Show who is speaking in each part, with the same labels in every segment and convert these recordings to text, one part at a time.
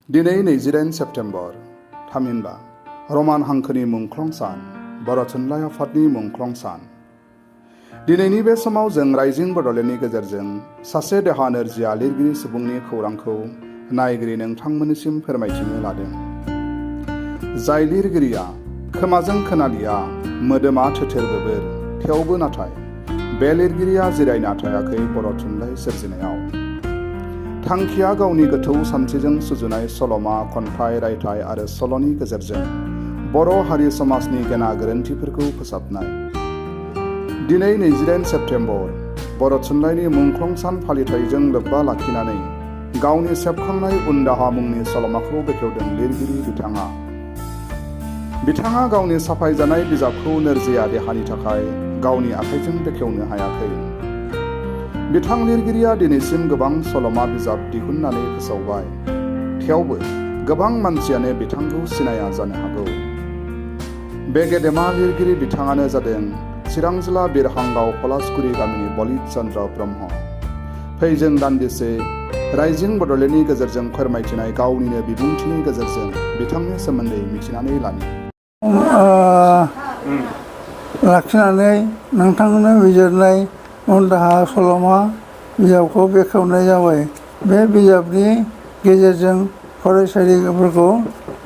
Speaker 1: दिनै 28 सेप्तेम्बर थामहिनबा रमान हांखोनि मुंख्लं सान बर' थुनलाइ आफादनि मुंख्लं सान। दिनैनि बे समाव जों राइजिं बड'लेण्डनि गेजेरजों सासे देहा नोरजिया लिरगिरि सुबुंनि खौरांखौ नायगिरि नोंथांमोननिसिम फोरमायथिनो लादों। जाय लिरगिरिया खोमाजों खोनालिया मोदोमा थोथोर बोबोर, थेवबो नाथाय बे लिरगिरिया जिरायना थायाखै बर' थुनलाइ सोरजिनायाव। थांखिया गावनि गोथौ सानस्रिजों सुजुनाय सल'मा, खन्थाइ, रायथाइ आरो सल'नि गेजेरजों बर' हारि समाजनि गेना गोरोन्थिफोरखौ फोसाबनाय। दिनै 28 सेप्तेम्बर बर' थुनलाइनि मुंख्लं सान फालिथाइजों लोब्बा लाखिनानै गावनि सेबखांनाय उनदाहा मुंनि सल'माखौ बेखेवदों लिरगिरि बिथाङा गावनि साफायजानाय बिजाबखौ नोरजिया देहानि थाखाय गावनि आखाइजों बेखेवनो हायाखै। बिथां लिरगिरिया दिनैसिम गोबां सल'मा बिजाब दिहुननानै फोसावबाय, थेवबो गोबां मानसियानो बिथांखौ सिनाया जानो हागौ। बे गेदेमा लिरगिरि बिथाङानो जादों चिरां जिल्ला बिरहांगाव पलासगुरि गामिनि बलित चन्द्र ब्रह्म। फै जों दान्दिसे राइजिं बड'लेण्डनि गेजेरजों फोरमायथिनाय गावनिनो बिबुंथिनि गेजेरजों बिथांनि सोमोन्दै मिथिनानै लानि।
Speaker 2: लाखिनानै नोंथांनो बिजिरनाय उनदाहा सल'मा बिजाबखौ बेखेवनाय जाबाय। बे बिजाबनि गेजेरजों फरायसालिफोरखौ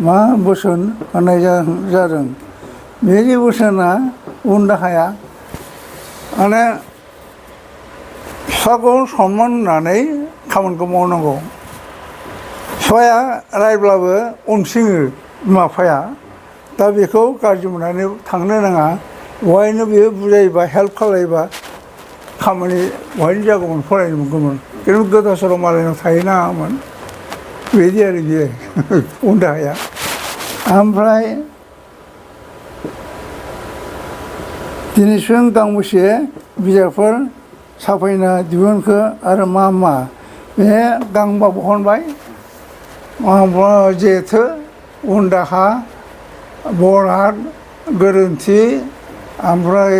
Speaker 2: मा बोसोन होनाय जादों? बेनि बोसोना उनदाहाया माने बिफाखौ सनमान होनानै खामानिखौ मावनांगौ। बिफाया रायब्लाबो अनसिङो बिमा बिफाया, दा बेखौ गाज्रि मोननानै थांनो नाङा। बहायनो बेयो बुजायोबा हेल्प खालायोबा खामानि बहायनो जागौमोन, फरायनो मोनगौमोन। खिन्थु गोदाव सोराव मालायनाव थाहैनाङामोन, बिदि आरो बियो उनदाहाया। ओमफ्राय दिनैसिम गांबेसे बिजाबफोर साफायना दिहुनखो आरो मा बे गांबा बहनबाय। जेथो, उनदाहा, बराद, गोरोन्थि, ओमफ्राय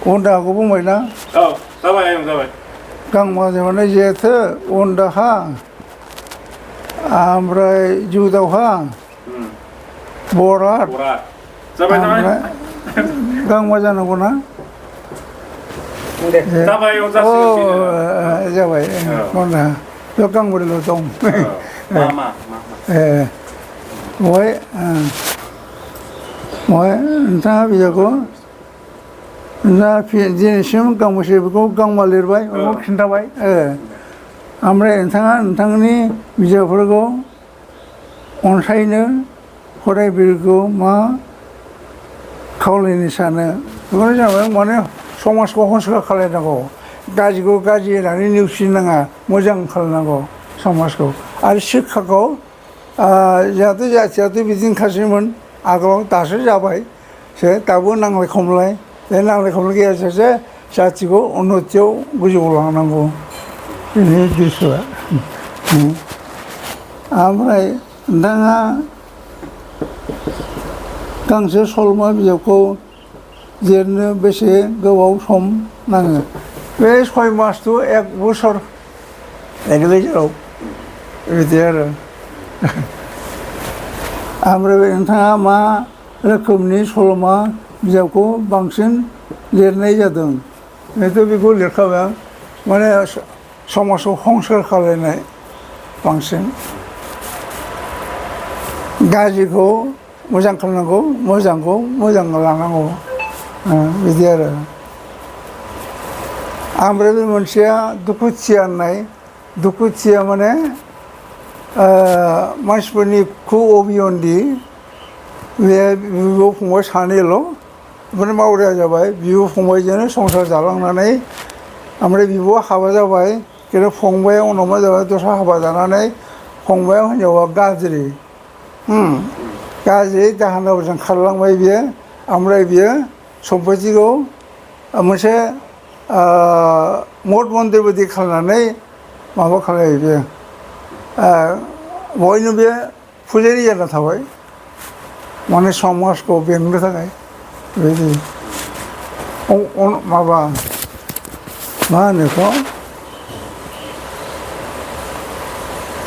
Speaker 2: उनदाहाखौ बुंबायना?
Speaker 3: औ जाबाय।
Speaker 2: गांबा जाबाय, जेथो, उनदाहा, ओमफ्राय जिउ दावहा, बराद, ओमफ्राय गांबा जानांगौ ना? जाबाय उनदाहा। बेयाव गांब्रैल' दं। बहाय नोंथाङा बिजाबखौ दिनैसिम गांबेसे बेखौ गांबा लिरबाय, बेखौ खिन्थाबाय। ओमफ्राय नोंथाङा नोंथांनि बिजाबफोरखौ अनसायनो फरायगिरिखौ मा खावलायनो सानो? बेखौनो जाबाय माने समाजखौ संस्कार खालायनांगौ। गाज्रिखौ गाज्रि होननानै नेवसिनाङा, मोजां खालायनांगौ समाजखौ। आरो शिक्षाखौ जोंहाथ' जाथियाथ' बिदिनोखासैमोन आगोलाव, दासो जाबाय दाबो नांलाय खमलाय। बे नांलाय खमलाय गैयाजासे जाथिखौ उन्नतियाव गोजौआव लांनांगौ, बेनि उद्देश्यआ। ओमफ्राय नोंथाङा गांसे सल'मा बिजाबखौ लिरनो बेसे गोबाव सम नाङो? बे 6 मास to 1 बोसोर गेजेराव, बिदि आरो। ओमफ्राय नोंथाङा मा रोखोमनि सल'मा बिजाबखौ बांसिन लिरनाय जादों? बेखौ लिरखाबाय आं, माने समाजखौ संस्कार खालायनाय बांसिन। गाज्रिखौ मोजां खालामनांगौ, मोजांखौ मोजां लानांगौ, बिदि आरो। ओमफ्राय बे मोनसेया दुखुथिया होननाय। दुखुथिया माने मानसिफोरनि अभियन्दि, बे बिब' फंबाय सानैल', ओमफ्राय मावरिया जाबाय। बिब' फंबायजोंनो संसार जालांनानै ओमफ्राय बिब'आ हाबा जाबाय, खिन्थु फंबाया उनाव मा जाबाय, दस्रा हाबा जानानै फंबाया हिनजावा गाज्रि दाहोनाफोरजों खारलांबाय बियो। ओमफ्राय बियो सम्पतिखौ मोनसे मठ मन्दिर बायदि खालामनानै माबा खालायो बियो, बयनो बे फुजारि जाना थाबाय, माने समाजखौ बेंनो थाखाय। बेबायदि माबा मा होनो बेखौ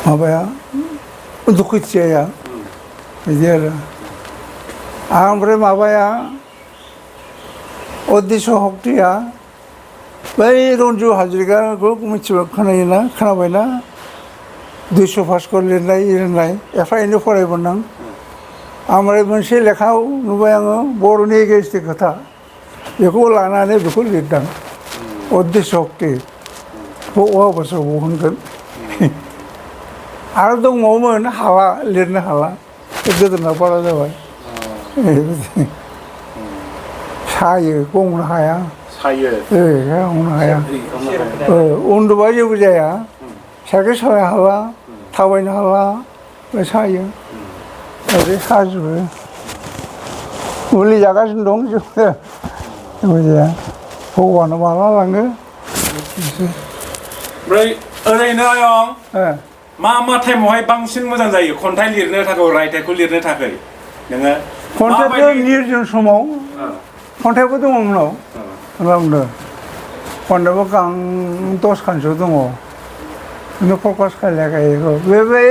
Speaker 2: माबाया दुखुथियाया बिदि आरो ओमफ्राय माबाया उद्देश' सक्तिया बै रन्जु हाजरिकाखौ मिथिबाय खोनायोना खोनाबायना 200 फास्क' लिरनाय एफा एनै फरायबोनां ओमफ्राय मोनसे लेखायाव नुबाय आङो बर'नि एगेन्स्टनि खोथा बेखौ लानानै बेखौ लिरदां उद्देश' सक्ति बेखौ अहाबासोआव होनगोन आरो दंबावोमोन हाला लिरनो हाला गोदोना बारा जाबाय सायो गंनो हाया
Speaker 3: सायो
Speaker 2: गंनो हाया उन्दुबा जेबो जाया साइकेल सालायनो हाला थाबायनो हाला बे सायो ओरै साजोबो मुलि जागासिनो दं जेबो जाया भगबाना माला लाङो
Speaker 3: ओमफ्राय ओरैनो आयं मा टाइमावहाय बांसिन मोजां जायो खन्थाइ लिरनो थाखाय रायथाइखौ लिरनो थाखाय नोङो
Speaker 2: खन्थाइखौ निर्जन समाव खन्थाइबो दङ उनाव बुंदों खन्थाइबो गां 10 खानसो दङ खिन्थु फकास खालायाखै बे बै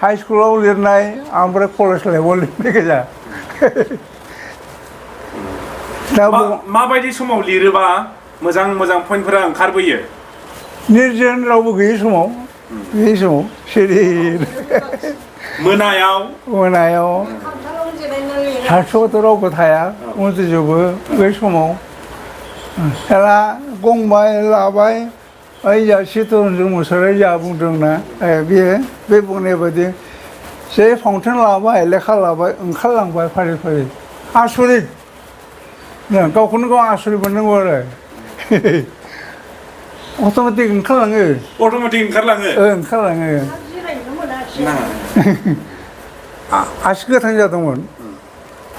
Speaker 2: हाइ स्कुलाव लिरनाय ओमफ्राय कलेज लाइफआव लिरनाय गोजा दा
Speaker 3: माबायदि समाव लिरोबा मोजां मोजां पइन्टफोरा ओंखारबोयो
Speaker 2: निर्जन रावबो गैयै समाव सिरि मोनायाव हारसिङावथ' रावबो थाया उन्दुजोबो बै समाव हेला गंबाय लाबाय ओइ जा चित्तरन्जन मुसाहारि जा बुंदोंना बे बुंनाय बायदि जे फाउन्टेन लाबाय लेखा लाबाय ओंखारलांबाय फारि फारि आसरित गावखौनो गाव आसरित मोननांगौ आरो अट'मेटिक ओंखारलाङो आसि गोथां जादोंमोन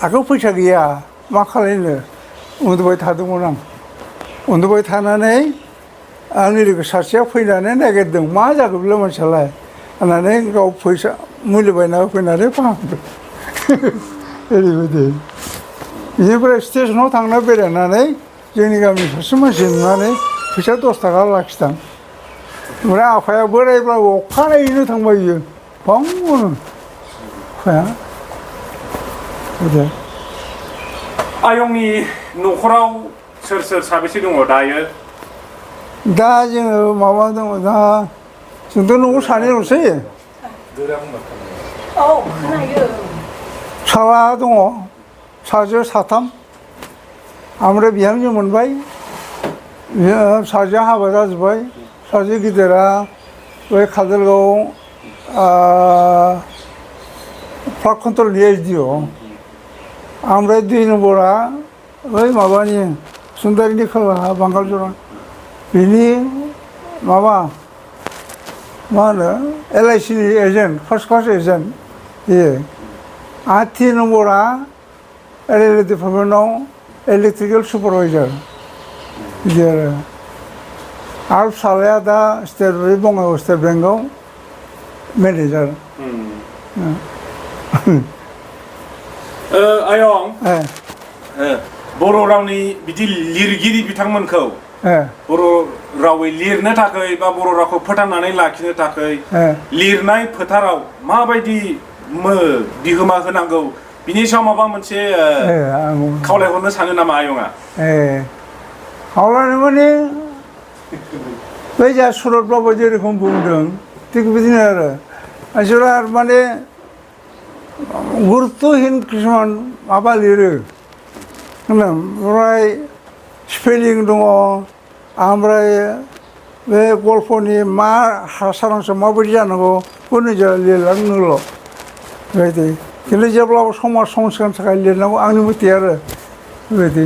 Speaker 2: आखायाव फैसा गैया मा खालायनो उन्दुबाय थादोंमोन आं उन्दुबाय थानानै आंनि लोगो सासेया फैनानै नागिरदों मा जाखो बेलाय मानसियालाय होननानै गाव फैसा मुलि बायना होफैनानै फाहामदों ओरैबायदि बेनिफ्राय स्टेसनाव थांना बेरायनानै जोंनि गामिनि सासे मानसि नुनानै फैसा 10 थाखा लाखिदां ओमफ्राय आफाया बोरायब्लाबो अखानायैनो थांबाय बियो बावनो आफाया
Speaker 3: आयंनि न'खराव सोर साबेसे दङ दायो
Speaker 2: दा जोङो माबा दङ दा जोंथ' न'आव सानैल'सै फिसाला दङ फिसाजो 3 ओमफ्राय बिहामजो मोनबाय फिसाजोआ हाबा जाजोब्बाय फिसाजो गिदिरा बै काजलगाव फ्लाड कन्ट्रलनि SDO ओमफ्राय 2 नम्बरा बै माबानि सुन्दारिनि खोलाहा बांगालजरा बिनि माबा मा होनो LIC नि एजेन्ट फार्स्ट क्लास एजेन्ट बेयो आरो 3 नम्बरा रेलवे डिपार्टमेन्टआव इलेक्ट्रिकेल सुपारभाइजार बिदि आरो फिसालाया दा बङाइगाव स्टेट बेंकआव मेनेजार
Speaker 3: आयं बर' रावनि बिदि लिरगिरि बिथांमोनखौ बर' रावै लिरनो थाखाय बा बर' रावखौ फोथांनानै लाखिनो थाखाय लिरनाय फोथाराव माबायदि बिहोमा होनांगौ बिनि सायाव माबा मोनसे खावलायहरनो सानो नामा आयंआ
Speaker 2: खावलायनो माने बै जा सुरत बाबा जेरखम बुंदों थिग बिदिनो आरो मानसिफ्रा माने गुरुत्तहीन किसुमान माबा लिरो ओमफ्राय स्पेलिं दङ ओमफ्राय बे गल्पनि मा सारांश माबायदि जानांगौ बेखौ निजा लिरलांनोल' बेबायदि खिन्थु जेब्लाबो समाज संस्कारनि थाखाय लिरनांगौ आंनि मथे आरो बेबायदि